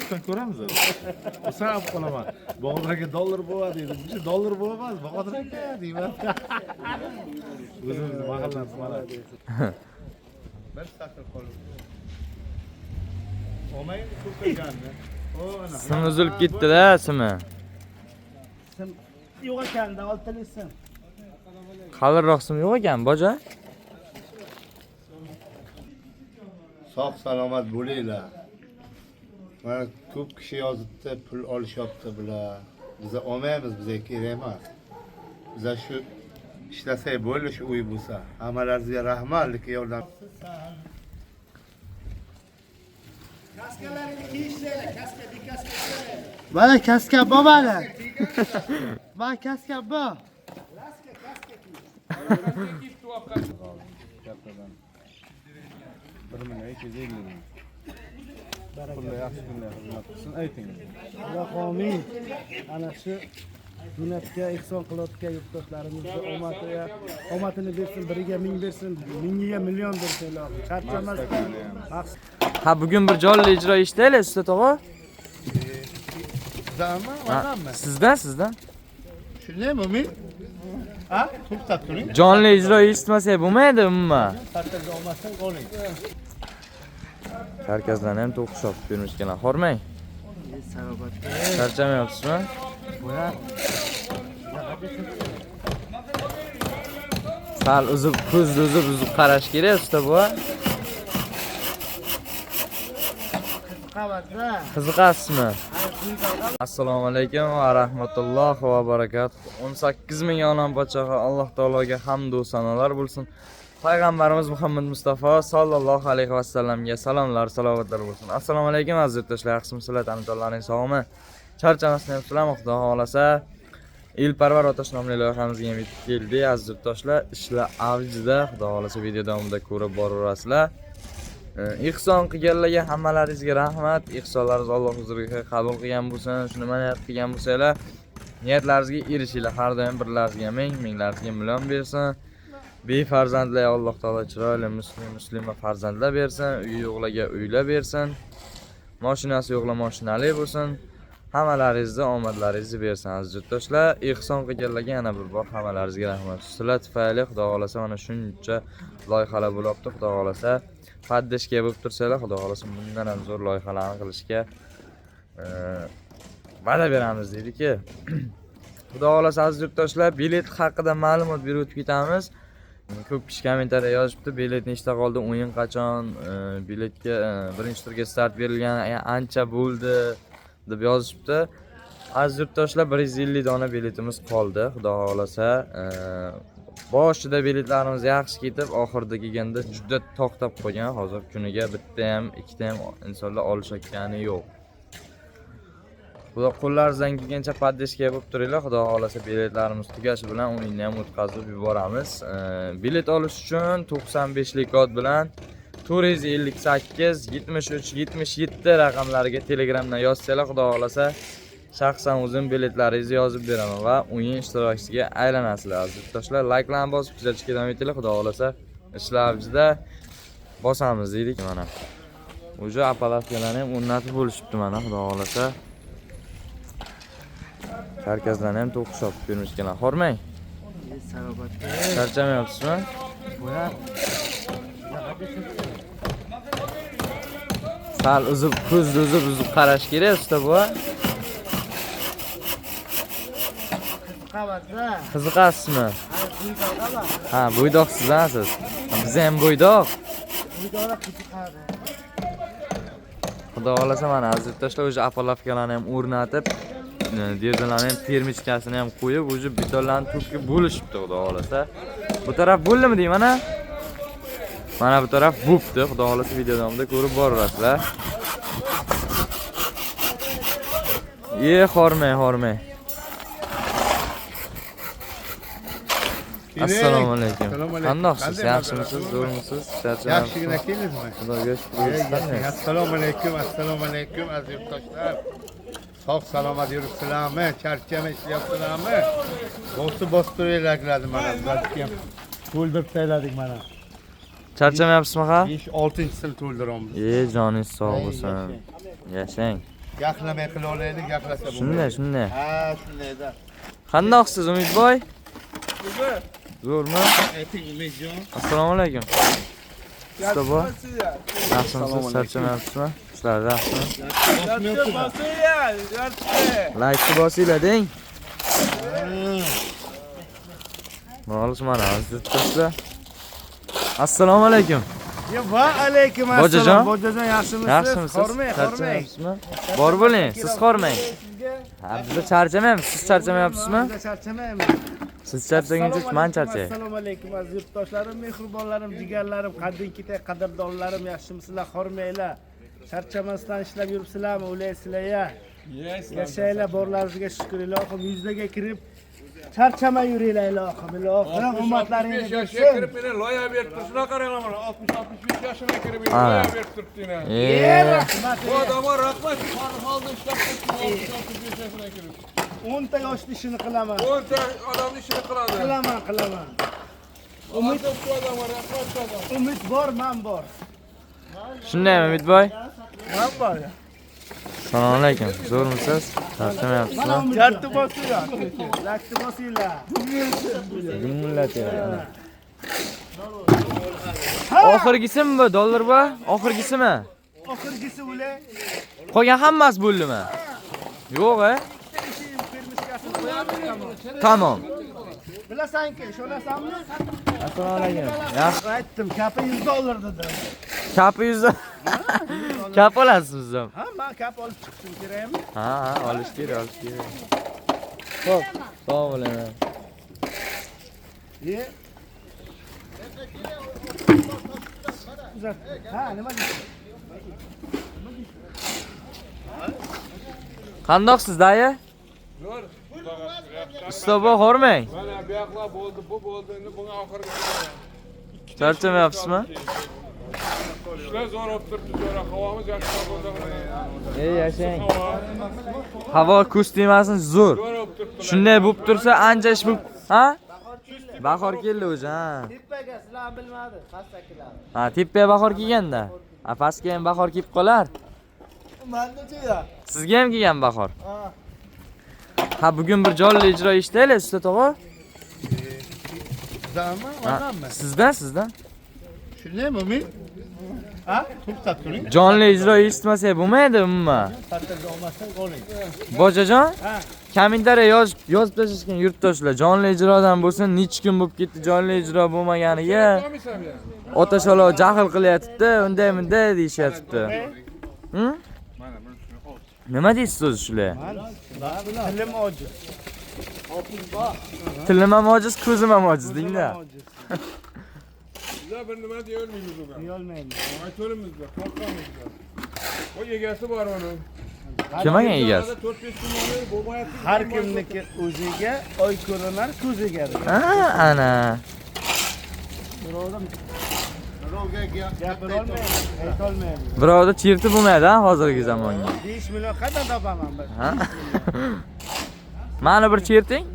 YouTube'dan ko'ramiz. Xursand qolaman. Bahodir aka dollar bo'ladi deydi. Buncha dollar bo'lmas, Bahodir aka deyman. O'zimizni mahallamiz mana. Bir satr qolib. Olmang ko'payganni. O ana. Sim uzilib ketdi-da, simi. Sim yo'q ekanda, oltili sim. Qalinroq sim yo'q ekan, boja. Sog' salomat bo'linglar. Mana ko'p kishi yozibdi, pul olishyapti bular. Biza olmaymiz, bizga kerak emas. Biza shu ishlasak bo'ldi, shu uy bo'lsa. Hammalaringizga rahmat, lekin yordam. Mana kaska bu mana. Mana kaska bu. Kattadan 1 million 250 ming. Pullar yaxshi kunlar xizmat qilsin, ayting. Alloh amin. Ana shu millatga ehson qilayotgan yurtdoshlarimizni omadiga omadini bersin, biriga ming bersin, mingiga million bersin ilohim. Charchamasdan. Maqsad Ha, bugun bir jonli ijro eshitaylik, usta tog'a. Bizami, Ha, odammi? Sizdan, sizdan. Shundaymi, men? Ha? To'xtab turing. Jonli ijro eshitmasak bo'lmaydi umuman. Satrga olmasang oling. Karkaslarni ham to'qish olib bermish ekan. Hormang. Charchamayapsizmi? Sal uzib, ko'zni uzib, uzib qarash kerak usta buva. Qiziqasizmi? Assalomu alaykum va rahmatullohi va barakatuh. 18 ming onam podshohi Alloh taologa hamd va sanolar bo'lsin. Payg'ambarimiz Muhammad Mustafa sallallohu alayhi va sallamga salomlar, salovatlar bo'lsin. Assalomu alaykum aziz yurtdoshlar, yaxshimisizlar, tanijonlaring sog'mi? Charchamasdan yuribsizlarmi? Xudo xohlasa Ilparvar otash nomli loyihamizga ham yetib keldik aziz yurtdoshlar. Ishlar avjida, Xudo xohlasa video davomida ko'rib boraverasizlar. Ehson qilganlarga hammalaringizga rahmat. Ehsonlaringiz Alloh huzuriga qabul qilgan bo'lsin. Shuni niyat qilgan bo'lsanglar, niyatlaringizga erishinglar. Har doim birlaringizga ming, minglaringizga million bersin. Befarzandlarga Alloh taolo chiroyli muslim, muslima farzandlar bersin, uyi yo'qlarga uylar bersin. Mashinasi yo'qlar mashinali bo'lsin. Hammalaringizni omadlaringizni bersin aziz yurtdoshlar. Ehson qilganlarga yana bir bor hammalaringizga rahmat. Sizlar tufayli Xudo xohlasa mana shuncha loyihalar bo'lyapti. Xudo xohlasa поддержка bo'lib tursanglar, Xudo xohlasa bundan ham zo'r loyihalarni qilishga va'da beramiz deydiki. Xudo xohlasa aziz yurtdoshlar, bilet haqida ma'lumot berib o'tib ketamiz. Ko'p kishi kommentariya yozibdi, bilet nechta qoldi, o'yin qachon, biletga birinchi turga start berilgan, ancha bo'ldi deb yozishibdi. Aziz yurtdoshlar, 150 dona biletimiz qoldi. Xudo xohlasa, boshida biletlarimiz yaxshi ketib, oxirida kelganda juda to'xtab qolgan. Hozir kuniga bitta ham, ikkita ham insonlar olishayotgani yo'q. Xudo qo'llaringizdan kelgancha поддержка bo'lib turinglar. Xudo xohlasa biletlarimiz tugashi bilan o'yinni ham o'tkazib yuboramiz. Bilet olish uchun 95 lik kod bilan 458 73 77 raqamlariga Telegramdan yozsanglar, Xudo xohlasa shaxsan o'zim biletlaringizni yozib beraman va o'yin ishtirokchisiga aylanasizlar. Aziz yurtdoshlar, layklarni bosib kuzatishga davom etinglar. Xudo xohlasa ishlar avjida bosamiz deydik mana. Уже apparatkalarni ham o'rnatib bo'lishibdi mana, Xudo xohlasa. Karkaslarni ham to'qish olib bermish ekan. Hormang. Charchamayapsizmi? Sal uzib, ko'zni uzib, uzib qarash kerak usta buva. Qiziqasizmi? Ha, bo'ydoqsiz ha siz. Biz ham bo'ydoq. Xudo xohlasa mana aziz yurtdoshlar o'sha apalavkalarni ham o'rnatib, derazalarni ham termichkasini ham qo'yib, o'sha betonlarni to'kib bo'lishibdi Xudo xohlasa. Bu taraf bo'ldimi deyman ha? Mana bu taraf bo'pti. Xudo xohlasa video davomida ko'rib boraverasizlar. E, hormang, hormang. Assalomu alaykum. Assalomu alaykum. Qandoqsiz? Qanday Yaxshimisiz? Zo'rmisiz? Charchamayapsizmi? Yaxshigina keldingizmi? Xudoga shukur. Assalomu alaykum, assalomu alaykum aziz yurtdoshlar. Sog' salomat yuribsizlarmi? Charchamay ishlayapsizlarmi? Bosib bosib turinglar mana bizlarniki ham To'ldirib tayladik mana. Charchamayapsizmi ha? 5-6-sini to'ldiramiz. E, joningiz sog' bo'lsin. Yashang. Gaxlamay qila olaylik, gaxlasa bo'lmaydi. Shunday, shunday. Ha, shundayda. Qandoqsiz Umidboy? Zo'rmi? Ayting Umidjon. Assalomu alaykum. Usta boy. Yaxshimisiz? Charchamayapsizmi? Sizlar yaxshimi? Laykni bosinglar deng. Bog'liq mana yurtdoshlar. Assalomu alaykum. Va alaykum assalom. Bojajon. Bojajon yaxshimisiz? Yaxshimisiz? Hormang, hormang. Charchamayapsizmi? Bor bo'ling, siz hormang. Ha, biz charchamaymiz. Siz charchamayapsizmi? Biz charchamaymiz. Siz charchaguncha men charchay. Assalomu alaykum aziz yurtdoshlarim, mehribonlarim, jigarlarim, qadding ketay qadrdonlarim, yaxshimisizlar, hormanglar. Charchamasdan ishlab yuribsizlarmi, o'laysizlar ya. Yashanglar, borlaringizga shukr ilohim, yuzlarga kirib charchamay yuringlar ilohim, ilohim, omadlaringni 65 yoshga bersin. kirib meni loya berib tur. Shuna qaranglar mana 60-65 yoshimga kirib meni Ana. loya berib turibdi. Rahmat. Bu odamga rahmat, shu holda ishlab turibdi 60-65 yoshina kirib. 10 ta yoshli ishini qilaman. 10 ta odamni ishini qiladi. Qilaman, qilaman. Umid shu odamga rahmat shu odamga. Umid bor, men bor. Shundaymi Umidboy? Men bor. Assalomu alaykum. Zo'rmisiz? Charchamayapsizmi? Jarti bosinglar. Lakni bosinglar. Gumullatayapti. Oxirgisimi bu dollar bu? Oxirgisimi? Oxirgisi ular. Qolgan hammasi bo'ldimi? Yo'q, e? Tamom. Bilasanki, ishonasanmi? Assalomu alaykum. Yaxshi. Aytdim, kapi 100 dollar dedim. Kapi 100. Kap olasiz ham. Ha, men kap olib chiqishim kerakmi? Ha, ha, olish kerak, olish kerak. Xo'p, sog' bo'ling. Ye. Uzat. Ha, nima deysiz? Qandoqsiz dayı? Zo'r. Xudoga shukr, yaxshi. Usta bo hormang. Mana bu yoqlar bo'ldi, bu bo'ldi, endi bunga oxirgisi. Charchamayapsizmi? Ishlar zo'r bo'lib turibdi, zo'r. Havomiz yaxshi bo'ldi. Ey, yashang. Havo Havo ko'z tegmasin, zo'r. zo'r bo'lib turibdi. Shunday bo'lib tursa ancha ish bo'lib, ha? Bahor keldi o'zi, ha. Tepaga sizlar bilmadi, pastdagilar. Ha, tepaga bahor kelganda. Ha, pastga ham bahor kelib qolar. Menda-chi ya. Sizga ham kelgan bahor. Ha, bugun bir jonli ijro eshitaylik, usta tog'a. Bizdanmi, Ha, onammi? Sizdan, sizdan. Shundaymi Umid? Ha? To'xtab turing. Jonli ijro eshitmasak bo'lmaydi umuman. Partaga olmasang oling. Bojajon, kommentariya yozib tashlashgan yurtdoshlar, jonli ijrodan bo'lsin, necha kun bo'lib ketdi jonli ijro bo'lmaganiga. Otashalov jahl qilyapti, unday bunday deyishyapti. Hı? Nima deysiz o'zi shular? Tilim ojiz. Tilim ham ojiz, ko'zim ham ojiz dengda. Ojiz. Bizlar bir nima deya olmaymiz unga. Deyolmayman. Aytolmaymiz, qo'rqamiz. O egasi bor uni. Kim ekan egasi? 4-5 kun bo'ldi, bo'lmayapti. Har kimniki o'ziga, oy ko'rinar ko'ziga. Ha, ana. Birovga Gapirolmayman, aytolmayman. Birovda chertib bo'lmaydi ha hozirgi zamonga. 5 million qayerdan topaman bir? Ha? Mani bir cherting.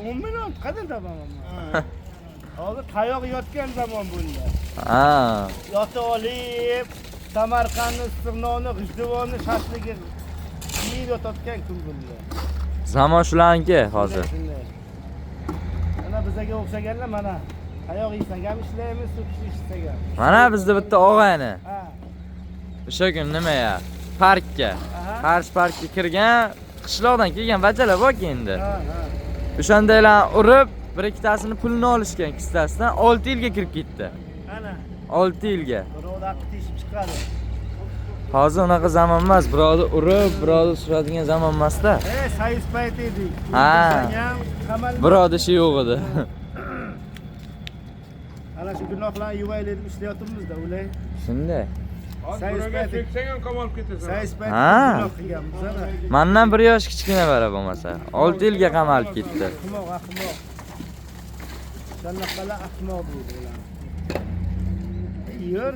10 million qayerdan topaman man? Hozir tayoq yotgan zamon bo'ldi. Ha. Yotib olib, Samarqandni issiq noni, g'ijduvonni shashligi yeyib yotayotgan kun bo'ldi. Zamon shularniki hozir. Shunday. Mana bizaga o'xshaganlar mana tayoq yesak ham ishlaymiz, so'kish eshitsak ham. Mana bizda bitta og'ayni. Ha. O'sha kun nima ya? Parkka. Aha. Qarshi parkka kirgan, qishloqdan kelgan bajalar borki endi. Ha, ha. O'shandaylar urib, bir ikkitasini pulini olishgan kissasidan 6 yilga kirib ketdi. Ana 6 yilga. birovni haqqi teshib chiqadi. Hozir unaqa zamon emas, birovni urib, birovni suradigan zamon emas-da. E, sayz payt edik. Ha. O'ldirsang ham qamalma. Birovda ishi yo'q edi. Ana shu gunohlarni yuvaylik deb ishlayapmiz-da, ular. Shunday. Hozir birovga so'ksang ham qamalib ketasan. Sayz payt Ha. gunoh qilganmiz ana. Mandan bir yosh kichkina bara bo'lmasa. 6 yilga qamalib ketdi. Ahmoq, ahmoq. Shanaqalar ahmoq deydi ularni. Yer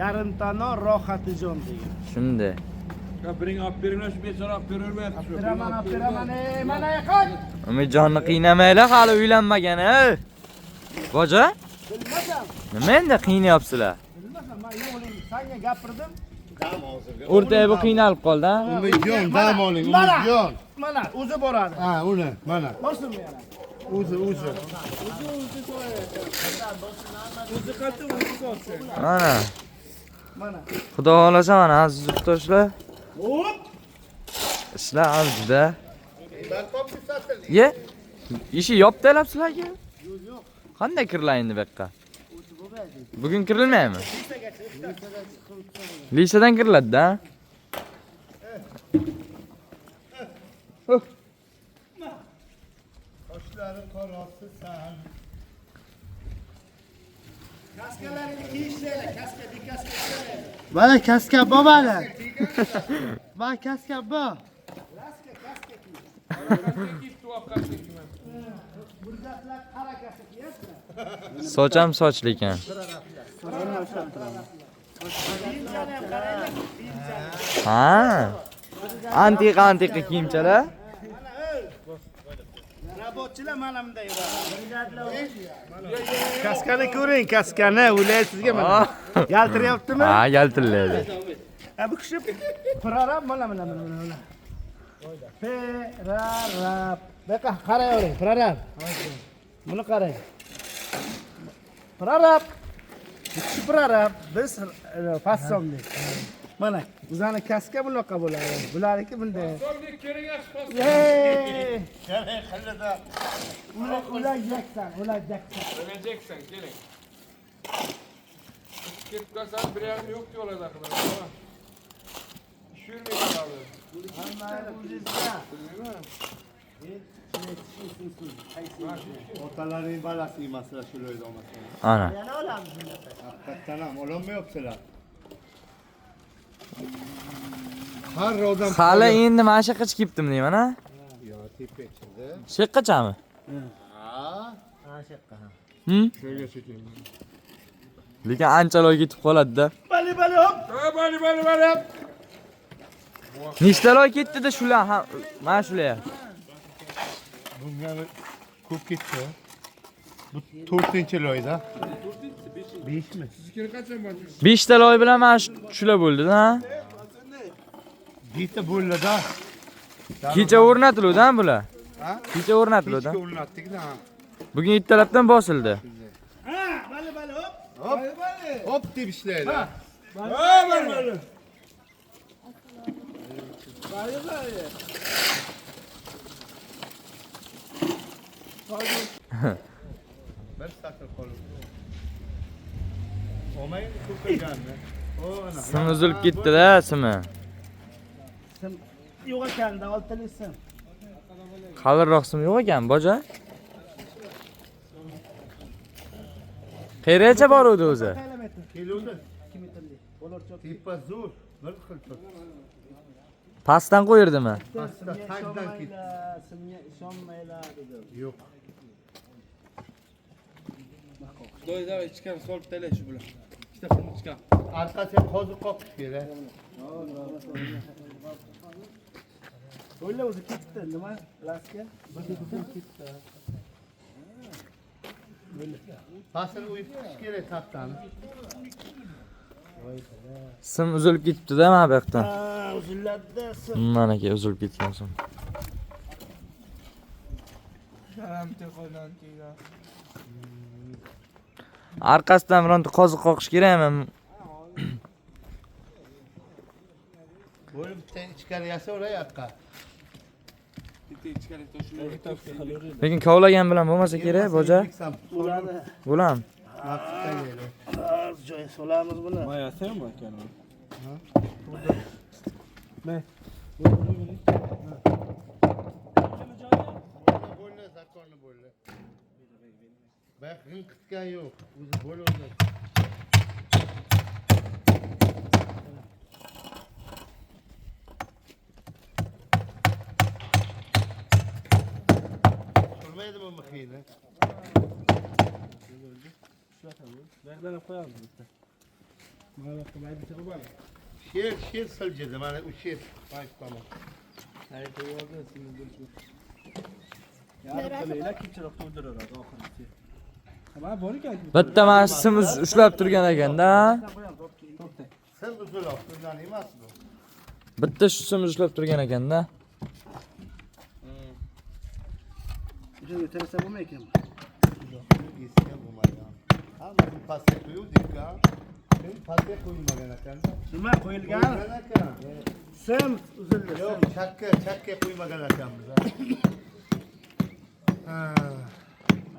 yarim tano rohati jon degan. Shunday. Ya biring olib beringlar, shu bechora olib berolmayapti shu. Beraman, olib beraman, ey, mana yaqin. Umidjonni qiynamanglar, hali uylanmagan, ey. Boja, Bilmasam, nima endi qiynayapsizlar? bilmasam, men yo'qligim sanga gapirdim. Dam hozirga. O'rtaga bu qiynalib qoldi, ha? Umidjon, dam oling, Umidjon. Mana o'zi boradi. Ha, uni, mana. Bosilmi yana? O'zi, o'zi. Mana. Mana. Xudo xolasa mana aziz yurtdoshlar. Hop! Ishlar avjida. Ye. Ishi yopdi sizlarga. Qanday kiriladi endi bu yoqqa? Bugun kirilmaymi? Lisadan kiriladi-da. Qoshlari qorasi san. Kaskalarini kiyishlaylar, kaska, bekaska ishlamaydi. Mana kaska bor mana. Mana kaska bor. Burgatlar qara kaska kiyasizmi? Soch ham sochli ekan. Kiyimchani ham qaranglar, kiyimchani. Ha. Antiqa antiqa kiyimchalar. Mana ey. Rabotchilar mana bunday yuradi. Kaskani ko'ring, kaskani o'ylaysizga mana. Yaltiryaptimi? Ha, yaltillaydi. Ha, bu kishi prorab mana mana mana mana. Prorab. Bu yoqqa qarayvering, prorab. Buni qarang. Prorab. Bu kishi prorab, biz fassonlik. Mana bizani kaska bunaqa bo'ladi. Bularniki bunday. Yey! Keling, qillada. Ular ular yaksan, ular yaksan. Öleceksin gelin. Ketib qolsan bir yerim yo'q diyorlar zaten. Düşürmeyin abi. Hammani o'zingizga. Otalarining balasi emaslar shu loyda olmasa. Ana. Yana olamiz bunda. Haqiqatdan ham ololmayapsizlar. Har odam Hali endi mana shu yoqqa chiqibdim deyman, ha? Yo, tepa ichida. Shu yoqqachami? Ha. Ha, shu yoqqa. Hm? Lekin ancha loy ketib qoladi-da. Bali bali hop. Ha, bari bari bari. Nechta loy ketdi-da shular ham, mana shular. Bunga ko'p ketdi. Bu 4-loyda. 5mi? Siznikini qachon borasiz? 5 ta loy bilan mana shular bo'ldi-da, ha? Bitta bo'ldi-da. Kecha o'rnatiluvdi, ha bular? Ha? Kecha o'rnatiluvdi. Kechga o'rnatdik-da. Bugun ertalabdan bosildi. Ha, bali bali hop. Hop. Hop deb ishlaydi. Ha, bari bari. Bali bali. Bir satr qoldi. Olmang ko'pirganni. O ana. Sim uzilib ketdi-da, simi. Sim yo'q ekanda, oltili sim. Qalinroq sim yo'q ekan, boja. Qayergacha boruvdi o'zi? Kilometr, Keluvdi. 2 metrlik. Bo'lar cho'p. Tepa zo'r. Bir xil tur. Pastdan qo'yirdimi? Pastda Simga tagdan ketdi. ishonmanglar, simga ishonmanglar dedi. Yo'q. Ichkari solib tayla shu bilan. Ikkita qilib Orqasiga qoziq qoqish kerak. O'yla o'zi ketdi, nima? Laska. Ketdi. Pastini uyib chiqish kerak taxtani. Sim uzilib ketibdi-da mana bu yoqdan. Ha, uziladi sim. Manaki uzilib ketgan sim. Orqasidan bironta qoziq qoqish kerakmi? Bo'lib bitta ichkari yasaveray yoqqa. Lekin kovlagan bilan bo'lmasa kerak, boja. Bo'ladi. Bo'lam. Az joy solamiz buni. Bo'ldi, zakonni bo'ldi. Bayoq g'inqitgan yo'q. O'zi bo'ldi. Turmaydimi mixini? Sher, sher siljidi. Mana u sher. Mana shu tomon. Bitta mana sim ushlab turgan ekanda. Sim uzilyapti, undan emas bu. Bitta shu sim ushlab turgan ekanda. O'shanga terasa bo'lmay ekan. Eski bo'lmagan. Hammasini pastga qo'yuvdik-a. Sim pastga qo'yilmagan ekanda. Nima qo'yilgan? Qo'yilgan ekan. Sim uzildi. Yo'q, Sim. chakka qo'ymagan ekanmiz. Ha.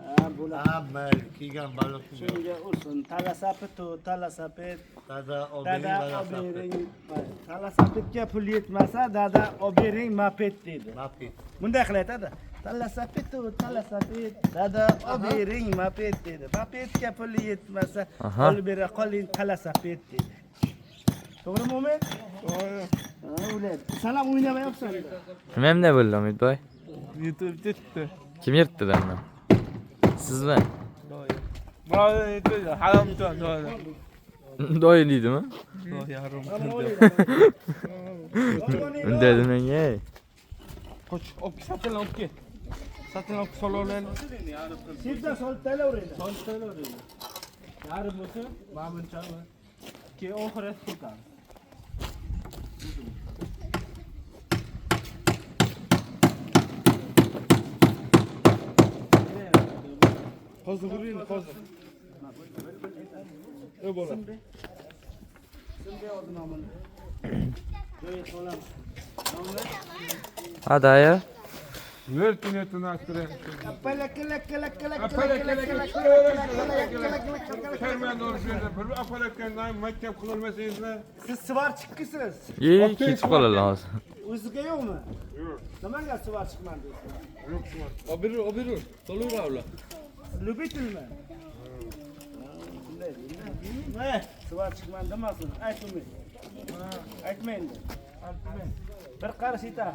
Ha, bo'ladi. Ha, mayli, kelgan baliq. Shunga ursin. Talasapitu, talasapit. Dada, obering Dada velosiped. obering. Talasapitga pul yetmasa, dada obering moped deydi. Moped. Bunday qilib aytadi. Talasapitu, talasapit, dada obering moped deydi. Mopedga pul yetmasa, Aha. olib bera qoling talasapit deydi. To'g'rimi, Umid? To'g'ri. Ha, o'ylaydi. Sen ham o'ynamayapsan. Nima endi bo'ldi, Umidboy? Yutib ketdi. Kim yirtdi damni? Sizmi? Harom doğru. Doy deydimi? Yarim. Unday demang, ey. Qoch, olib satın olib kel. Satın olib solavering. Sizdan solib taylaveringlar. Solib taylaveringlar. Yarim bo'lsa, mana bunchami. Keyin oxiri to'kamiz. Qo'zi uring, qo'zi. E bola. Simga oldi nomini. Joyga solamiz. Ha, dayı. Siz svarchikisiz. Ye, ketib qoladi hozir. O'ziga yo'qmi? Yo'q. Nimaga svarchikman deysiz? Obirur, obirur. To'laveradi ular. Любительmi? Shunday deydi. Svarchikman demasin, ayt uni. Aytma endi. Bir qarish yetar.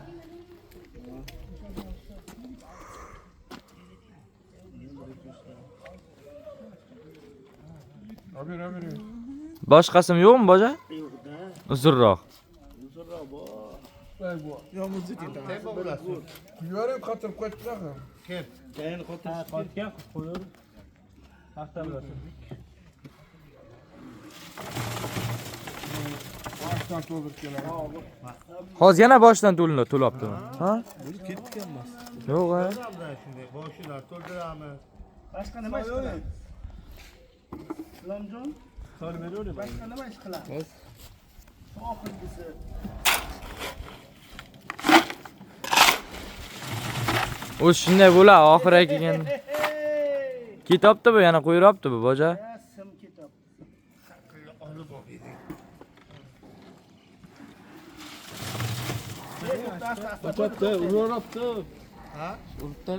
Boshqasim yo'qmi, boja? Yo'q-da. Uzunroq. Uzunroq bor. Kim? Qotgan qo'yib paxta bilan surdik. Hozir yana boshidan to'linadi, to'labdimi? Ha? Yo'q, ha. Shunday boshidan to'ldiramiz. Boshqa nima ish qiladi? Islomjon, Solib beraveraymi? boshqa nima ish qiladi? Oxirgisi. O'zi shunday bo'ladi, oxiriga kelganda. Ketobdi bu, yana qo'yirobdi bu, boja. Sim kitob. Olib olib. Qochibdi, uraveribdi. Ha? Uribdi.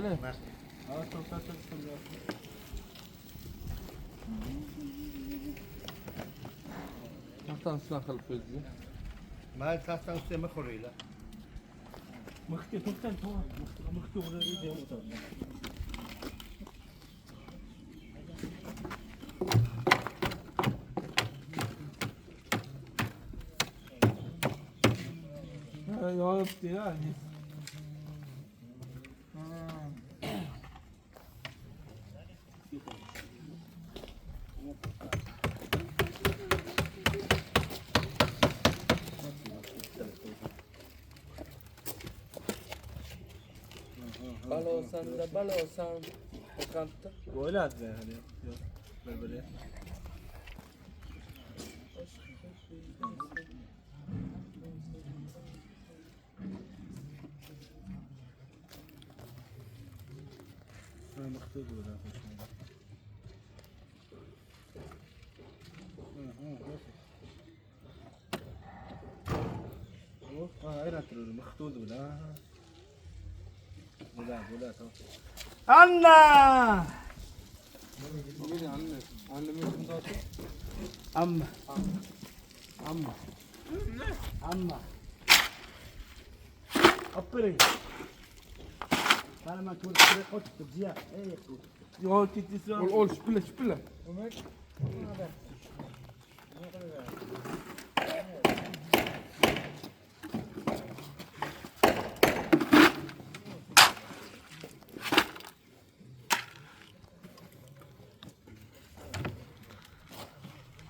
Taxtani ustidan qilib qo'ydi. Mayli, taxtani ustiga mix uringlar. Mixga to'xtang, to'g'ri. Mixga uradi deb o'tadi. Ha, yoyibdi ya. Balosan da balosan. Qantta? O'yladi hali. Yo'q, bir-biri. Anna! Amma. Amma. Amma. Olib bering. Mana man ko'rib turay qotibdi, jiya. Ey, Yo'q, ketdisi. Ol, ol, shipilla, shipilla.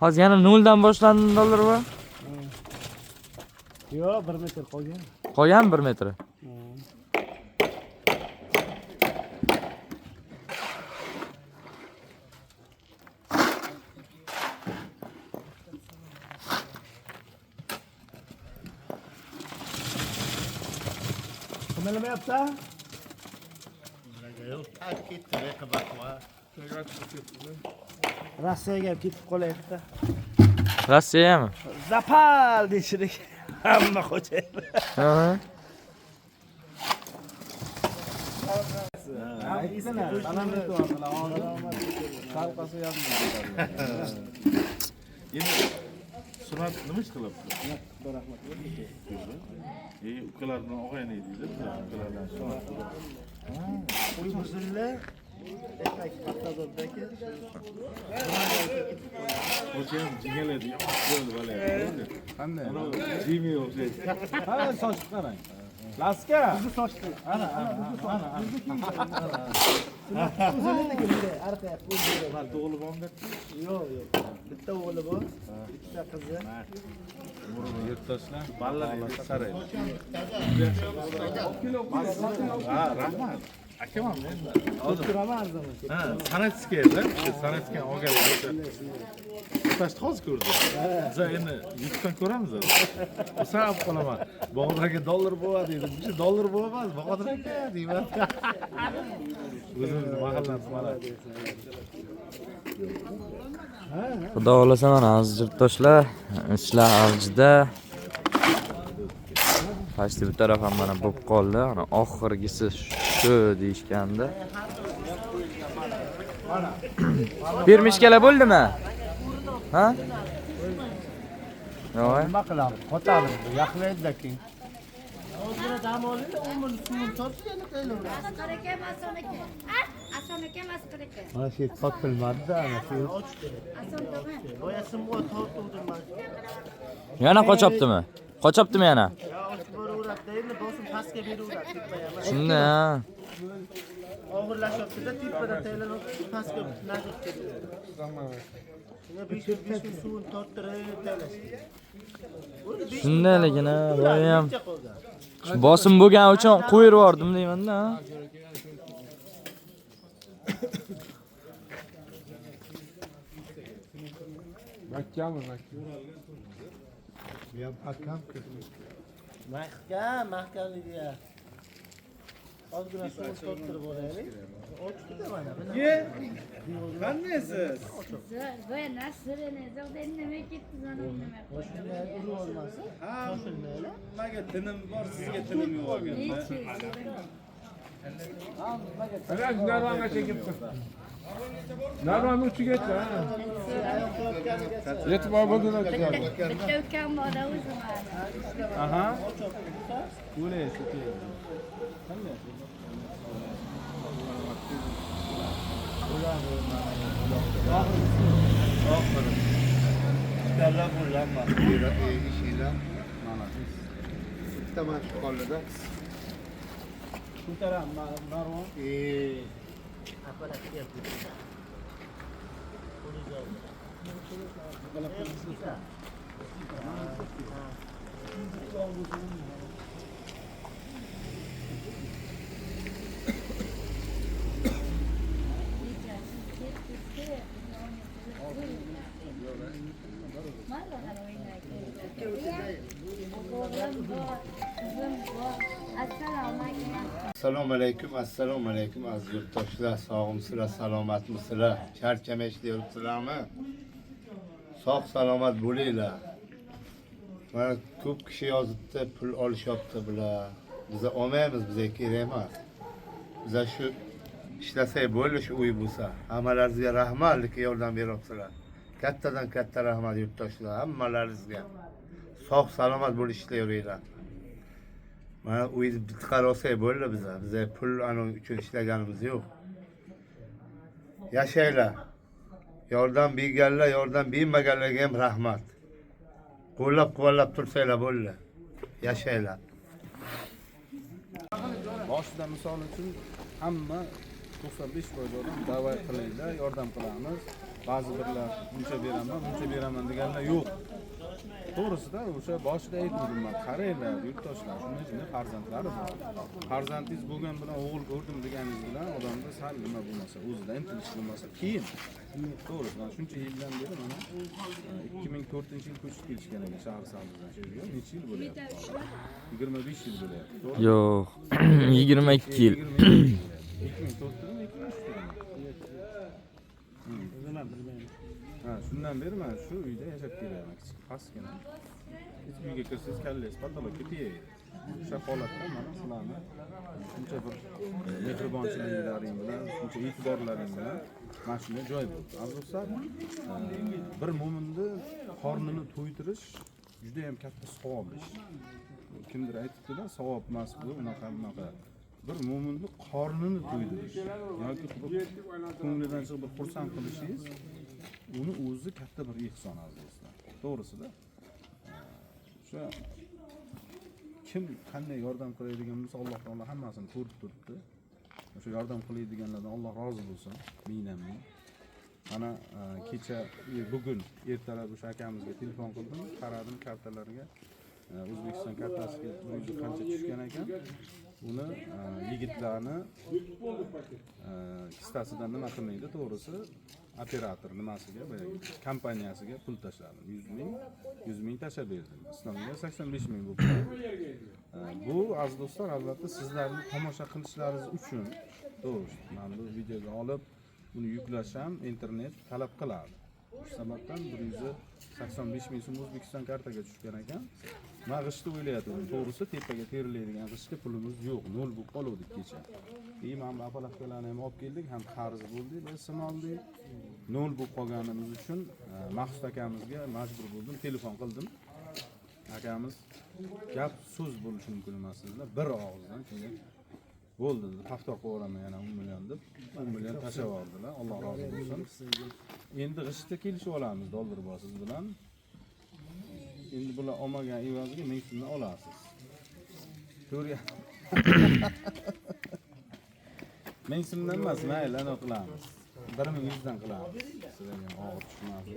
Hozir yana noldan boshlandi dollar bu. Yo'q, 1 metr qolgan. Qolgan 1 metri. Qimirlamayapti? Yo'q, tak ketdi, bakma. Rossiyaga ham ketib qolyapti. Rossiyami? Zapal deyishlik. Hamma xo'jayin. Ha. Endi Sunat nima ish qilyapti? Ukalar bilan og'ayni edingiz, ukalardan Sunat. Uy buzildi. Ertak Paxtazoddagi. O'sha ham jingal edi, yomon bo'ldi bola. Qanday? Jimmy o'xshaydi. Ha, sochni qarang. Laska. Bizni sochdi. Ana, ana, ana, ana. O'zini bunday arqa o'zi. Mana tug'ilib oldi. Yo'q, yo'q. Bitta o'g'li bor, ikkita qizi. Yurtdoshlar, bolalar endi saraydi. Ha, rahmat. Akam ham endi. Hozir Turaman arzon. ha, Sanatskiy edi, o'sha Sanatskiy olgan o'sha. Toshni hozir ko'rdim. Biz endi YouTube'dan ko'ramiz hozir. Xursand bo'lib qolaman. Bahodir aka dollar bo'ladi deydi. Buncha dollar bo'lmas, Bahodir aka deyman. O'zimizni mahallamiz mana. Xudo xohlasa mana aziz yurtdoshlar, ishlar avjida. Pastki bu taraf ham mana bo'lib qoldi. Ana oxirgisi shu deyishgandi. Bir mishkala bo'ldimi? Ha? Yo'q. Nima qilamiz? Qotamiz, yaqinlaydi keyin. Ozgina dam olinglar, 10 minut suvini tortib yana tayyorlaymiz. Masqara aka, Ason aka. Ason aka, masqara aka. Mana shu sotilmadi-da, ana shu. Ason tog'a. Boya simga tortuvdim man. Yana qochaptimi? Qochaptimi yana? Ya ochib boraveradi, endi bosim pastga beraveradi tepaga emas. Shunda ha. Og'irlashyapti-da, tepadan tayyorlanib pastga najot ketaveradi. 5 minut suvini torttirib tayyorlash kerak. Shunda lekin ha, boya ham bosim bo'lgani uchun qo'yib yubordim deyman-da. Makkami, Makka. Bu ham akam-ku. Mahkam, mahkamligi. Ozgina suvini torttirib olaylik. Ochdi-da mana. Qandaysiz? Zo'r, nasıl ne? Zo'r nima ketdi, nima. Urib olmasin. Shoshilmanglar. Nimaga tinim bor, sizga tinim yo'q ekanda. Ana Narvongacha kelibdi. Narvonni uchigacha, ha. Yetib olib bo'ldi. Bitta ukam bor o'zim. Aha. O'laysiz. Qanday? Oxiri. Ikkala bo'lganman. Ishinglar. Mana. Bitta mana shu qoldida. Ko'taram Narvon. Apparat keldi. Assalomu alaykum, assalomu alaykum aziz yurtdoshlar, sog'misizlar, salomatmisizlar? Charchamay ishlayapsizlarmi? Sog' salomat bo'linglar. Mana ko'p kishi yozibdi, pul olishyapti bular. Biza olmaymiz, bizga kerak emas. Biza shu ishlasak bo'ldi, shu uy bo'lsa. Hammalaringizga rahmat, lekin yordam beryapsizlar. Kattadan katta rahmat yurtdoshlar, hammalaringizga. Sog' salomat bo'lib ishlayveringlar. Mana uyni bitqar olsak bo'ldi biza. Biza pul ana uchun ishlaganimiz yo'q. Yashanglar. Yordam berganlar, yordam bermaganlarga ham rahmat. Qo'llab-quvvatlab tursanglar bo'ldi. Yashanglar. Boshida misol uchun hamma 95% odam da'vo qilinglar, yordam qilamiz. Ba'zi birlar buncha beraman, buncha beraman deganlar yo'q. To'g'risida o'sha boshida aytgandim man, qaranglar yurtdoshlar, shunday shunday farzandlari bor. Farzandingiz bo'lgan bilan o'g'il ko'rdim deganingiz bilan odamda sal nima bo'lmasa, o'zida intilish bo'lmasa qiyin. To'g'risi, mana shuncha yildan beri mana 2004-yil ko'chib kelishgan ekan Shahrisabzdan shu yerga. Necha yil bo'lyapti? 25 yil bo'lyapti. To'g'rimi? Yo'q, 22 yil. 2004-dami, 2003-dami? O'zim ham bilmayman. Ha, shundan beri mana shu uyda yashab kelyapman, kichik pastgina. Hech uyga kirsangiz kallangiz потолок ka tegadi. O'sha holatda mana sizlarni shuncha bir mehribonchiliklaring bilan, shuncha e'tiborlaring bilan mana shunday joy bo'ldi. Aziz do'stlar, bir mo'minni qornini to'ydirish juda ham katta savob ish. Kimdir aytibdi-da, savob emas bu, unaqa bunaqa. Bir mo'minni qornini to'ydirish yoki ko'nglidan chiqib bir xursand qilishingiz uni o'zi katta bir ehson aziz do'stlar. To'g'risida o'sha kim qanday yordam qiladigan bo'lsa Alloh taolo hammasini ko'rib turibdi. O'sha yordam qiladiganlardan Alloh rozi bo'lsin, mingdan ming. Mana kecha bugun ertalab o'sha akamizga telefon qildim, qaradim kartalarga. O'zbekiston kartasiga 100 qancha tushgan ekan. Uni yigitlarni kistasidan nima qilmaydi, to'g'risi operator nimasiga, boyagi kompaniyasiga pul tashladim. 100 ming, 100 ming tashlab berdim. Islomga 85 ming bo'lib. Bu aziz do'stlar, albatta sizlarni tomosha qilishlaringiz uchun, to'g'risi, mana bu videoga olib uni yuklash ham internet talab qiladi. Shu sababdan 185 ming so'm O'zbekiston kartaga tushgan ekan. Men g'ishtni o'ylayotgandim. To'g'risi tepaga terilaydigan g'ishtga pulimiz yo'q, nol bo'lib qoluvdik kecha. И mana bu apalakkalarni ham olib keldik, ham qarz bo'ldik, va sim oldik. Nol bo'lib qolganimiz uchun Maqsud akamizga majbur bo'ldim, telefon qildim. Akamiz gap so'z bo'lishi mumkin emas dedilar. Bir og'izdan shunday bo'ldi dedi. Hafta qilib yuboraman yana 10 million deb 10 million tashlab yubordilar. Alloh rozi bo'lsin. Endi g'ishtda kelishib olamiz dollar bosiz bilan. Endi bular olmagan evaziga 1000 so'mdan olasiz. To'g'ri. 1000 so'mdan emas, mayli, ana qilamiz. 1100 dan qilamiz. Sizlarga ham og'ir tushmasin.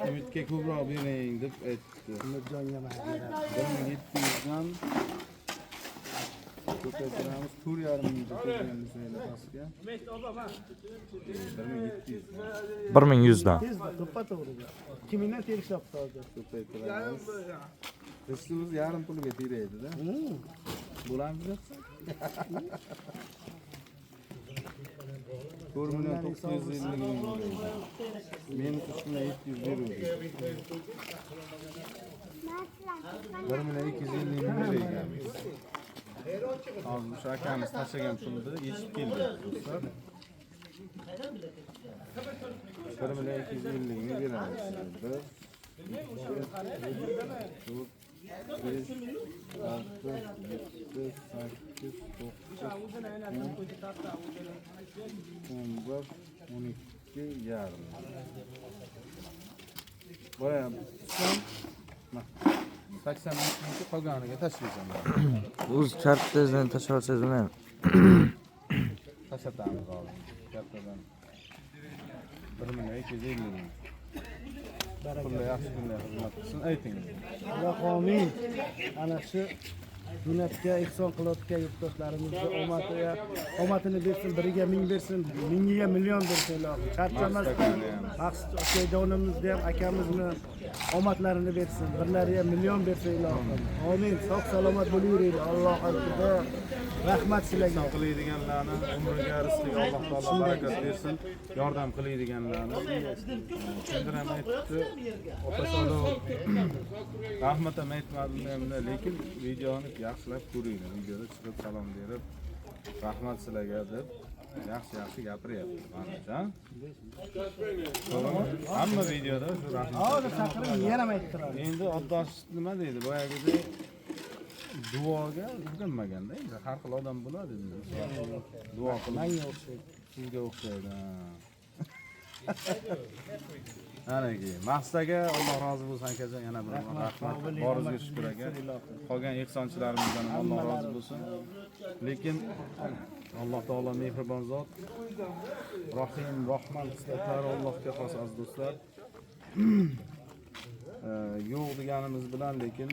Umidga ko'proq bering deb aytdi. Umidjonga mana 1700 dan ko'paytiramiz, 4,5 mingga qo'ygan desanglar pastga. 1700 dan 1100 dan. Tez to'ppa-to'g'ri. 2000dan terishyapti hozir. Ko'paytiramiz. G'ishtimiz yarim pulga teraydi-da. Bo'lamizmi? 4 million 950 ming bo'ladi. Men 3 million 700 beruvdim. 1 million 250 ming berganmiz. Hozir o'sha akamiz tashlagan pulni yechib keldi do'stlar. 1 million 250 ming beramiz. 1 2 3 4 5 6 7 8 9 10 11 12 yarim. Boya tushsam 80 mingni qolganiga tashlaysan. O'z kartangizdan tashlab olsangiz nima? Tashlatamiz hozir. Kartadan 1 million 250 ming. Pullar yaxshi kunlar xizmat qilsin, ayting. Alloh amin. Ana shu millatga ehson qilayotgan yurtdoshlarimizni omadini bersin, biriga ming bersin, mingiga million bersin ilohim. Charchamasdan Maqsud akajonimizni ham akamizni omadlarini bersin, birlariga million bersin ilohim. Amin. Sog' salomat bo'laveringlar. Alloh akbar. Rahmat sizlarga. Ehson qiladiganlarni umriga, rizqiga Alloh taolo barakat bersin. Yordam qiladiganlarni. Kimdir ham aytibdi, ota solov rahmat ham aytmadim endi, lekin videoni yaxshilab ko'ringlar. Videoda chiqib salom berib, rahmat sizlarga deb yaxshi-yaxshi gapiryapti manimcha. To'g'rimi? Hamma videoda shu rahmat. Hozir chaqiring, yana ham ayttiradi. Endi Oddosh nima deydi? Boyagidek duoga o'rganmaganda endi har xil odam bo'ladi endi. Duo qilib Menga o'xshaydi. Sizga o'xshaydi. Anaki, Maqsud aka, Alloh rozi bo'lsin akajon, yana bir bor rahmat. Boringizga shukr aka. Qolgan ehsonchilarimizdan ham Alloh rozi bo'lsin. Lekin Alloh taolo mehribon zot. Rohim, Rohman sifatlari Allohga xos aziz do'stlar. Yo'q deganimiz bilan lekin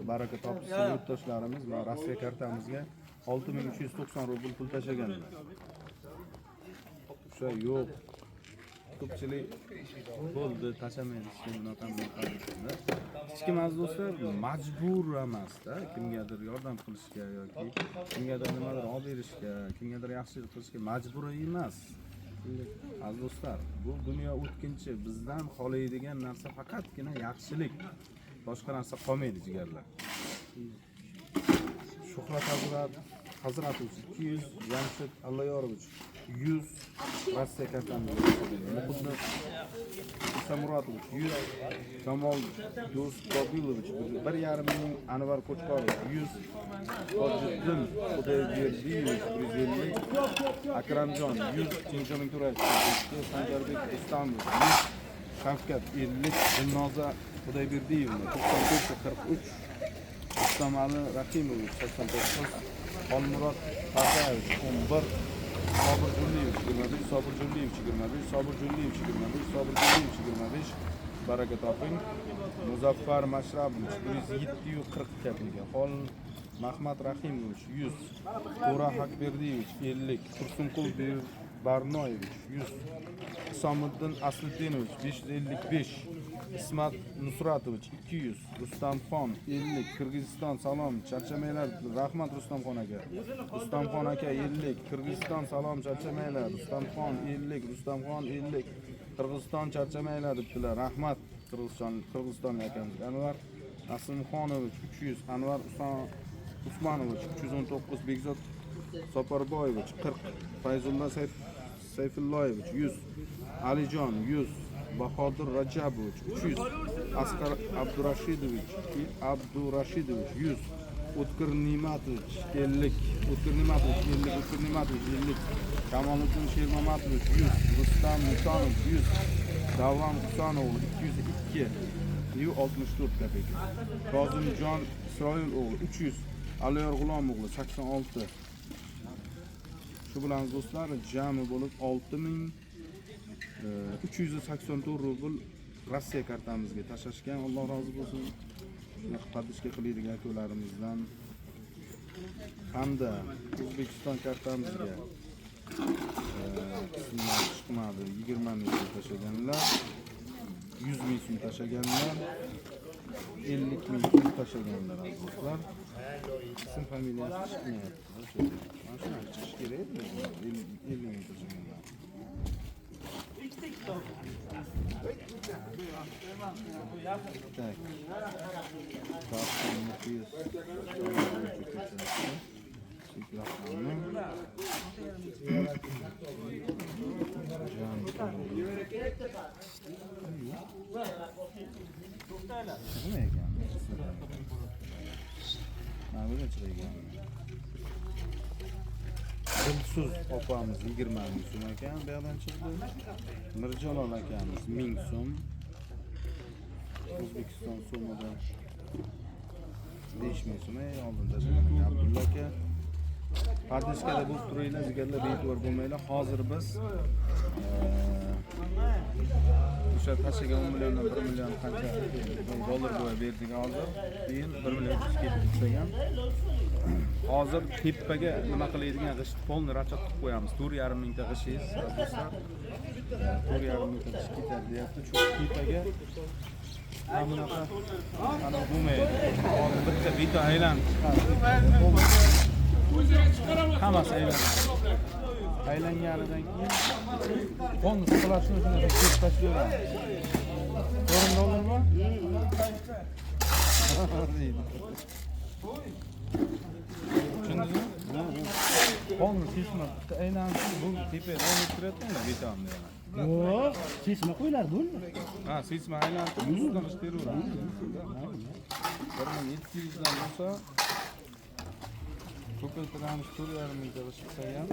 baraka topsin yurtdoshlarimiz va Rossiya kartamizga 6390 rubl pul tashlaganlar. O'sha yo'q. Ko'pchilik bo'ldi, tashlamaydi, hech kim bunaqa bunaqa debdi. Hech kim aziz do'stlar majbur emasda kimgadir yordam qilishga yoki kimgadir nimadir olib berishga, kimgadir yaxshilik qilishga majbur emas. Aziz do'stlar, bu dunyo o'tkinchi, bizdan xohlaydigan narsa faqatgina yaxshilik. Boshqa narsa qolmaydi jigarlar. Shuhrat Hazratovich 200, Jamshid Allayorovich 100, Rossiya kartamizga Muhiddin Samuratovich 100, Kamol Do'stqobilovich 1,5 ming, Anvar Qo'chqorov 100, Tojiddin Xudoyberdiyevich 150, Akramjon 100, Chinchoning Turayev 2, Sanjarbek Rustamov 100, Shavkat 50, Dilnoza Xudoyberdiyevna 94 43, Rustamali Rahimovich 89, Xolmurod Fazayevich 11, Sobir Julliyevich 25, Sobir Julliyevich 25, Sobir Julliyevich 25, Sobir Julliyevich 25, baraka toping. Muzaffar Mashrabovich 107.40 kopeyka, Xol Mahmad Rahimovich 100, To'ra Hakberdiyevich 50, Tursunqul Barnoyevich 100, Hisomiddin Aslidinovich 555, Ismat Nusratovich 200, Rustamxon 50, Qirg'iziston salom, charchamanglar, rahmat Rustamxon aka. Rustamxon aka 50, Qirg'iziston salom, charchamanglar, Rustamxon 50, Rustamxon 50, Qirg'iziston charchamanglar debdilar. Rahmat Qirg'izistonlik akamizga. Anvar Nasimxonovich 300, Anvar Usmonovich 319, Bekzod Saparboyevich 40, Fayzulla Sayfulloyevich 100, Alijon 100, Bahodir Rajabovich 300, Asqar Abdurashidovich 100, O'tkir Ne'matovich 50, O'tkir Ne'matovich 50, O'tkir Ne'matovich 50, Kamoliddin Shermamatovich 100, Rustam Mutonov 100, Davron Husanov 202.64 kopeyka, Kozimjon Isroil o'g'li 300, Aliyor G'ulom o'g'li 86. Shu bilan do'stlar jami bo'lib 6384 rubl Rossiya kartamizga tashlashgan. Alloh rozi bo'lsin. Shunaqa поддержка qiladigan akalarimizdan hamda O'zbekiston kartamizga ismlar chiqmadi. 20 ming so'm tashlaganlar, 100 ming so'm tashlaganlar, 50 ming so'm tashlaganlar aziz do'stlar. Ism familiyasi chiqmayapti. Mana shunaqa chiqishi kerak edi. 50 ming tashlaganlar. Так. Dilsuz opamiz 20 ming so'm ekan, bu yoqdan chiqdi. Mirjalol akamiz 1000 so'm. O'zbekiston so'mida 5 ming so'm oldin tashlagan Abdulla aka. Podpiskada bo'lib turinglar, jigarlar, bee'tibor bo'lmanglar. Hozir biz o'sha tashlagan 10 milliondan 1 million qancha dollar bo'ya berdik hozir. Keyin 1 million 300 ketib tashlagan. Hozir tepaga nima qiladigan g'isht polni rachot qilib qo'yamiz. 4,5 mingta g'ishingiz do'stlar. 4,5 mingta g'isht ketadi deyapti. Chunki tepaga mana bunaqa ana bo'lmaydi. Hozir bitta beton aylanib chiqadi. Hammasi aylanadi. Aylanganidan keyin polni siqilashini shunaqa kesib tashlayveramiz. 4 dollarmi? Deydi. Tushundingizmi? Polni sesma bitta aylanib bu tepaga davom ettirayotganda betonni yana. Yo'q, sesma qo'yiladi bo'ldi. Ha, sesma aylanib ustidan g'isht teraveramiz. 1700 dan bo'lsa ko'paytiramiz 4,5 mingta g'isht qilsa ham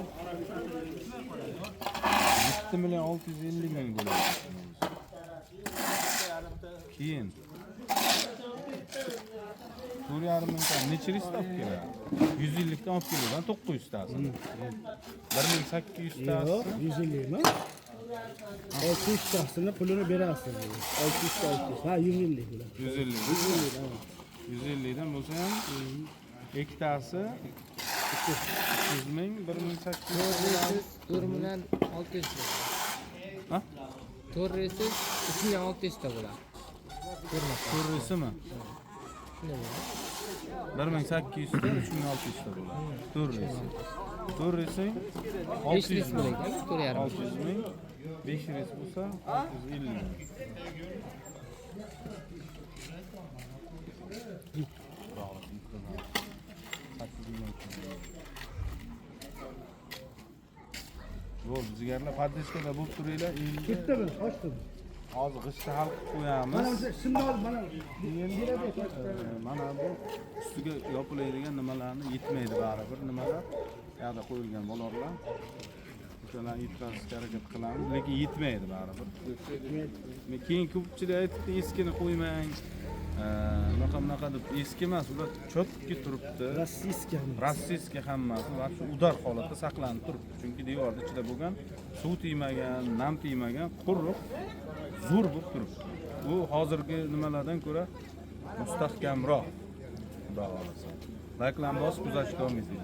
7 million 650 ming bo'ladi. Keyin 4,5 mingta necha rista olib keladi? 150 dan olib keladi, 900 tasini. 1800 tasi. Yo'q, 150 emas. 600 tasini pulini berasiz. 600 ta 600. Ha, 150 bular. 150. 150 ha. 150 dan bo'lsa ham ikkitasi 300 ming, 1800. 4 million 600 Ha? 4 reysi 3600 ta bo'ladi. To'rtisimi? Shunday bo'ladi. 1800 ta 3600 ta bo'ladi. 4 reysi. 4 reysi 5 reys 600 ming. bo'ladi, 4,5. 600 ming. 5 reys bo'lsa 650 ming. Bo'ldi, jigarlar, poddeskada bo'lib turinglar. Endi Ketdimi? Qochdimi? hozir g'ishtni hal qilib qo'yamiz. Mana o'sha shimni ol, mana. Mana bu ustiga yopiladigan nimalarni yetmaydi baribir nimalar. Yoqda qo'yilgan bolorlar. O'shalarni yetkazishga harakat qilamiz, lekin yetmaydi baribir. Keyin ko'pchilik aytibdi, eskini qo'ymang. Bunaqa bunaqa deb, eski emas, ular cho'tki turibdi. Rossiyskiy. Rossiyskiy hammasi вообще udar holatda saqlanib turibdi. Chunki devorni ichida bo'lgan, suv tegmagan, nam tegmagan, quruq, zo'r bo'lib turibdi. Bu hozirgi nimalardan ko'ra mustahkamroq. Xudo xohlasa. Layklarni bosib kuzatishda davom eting.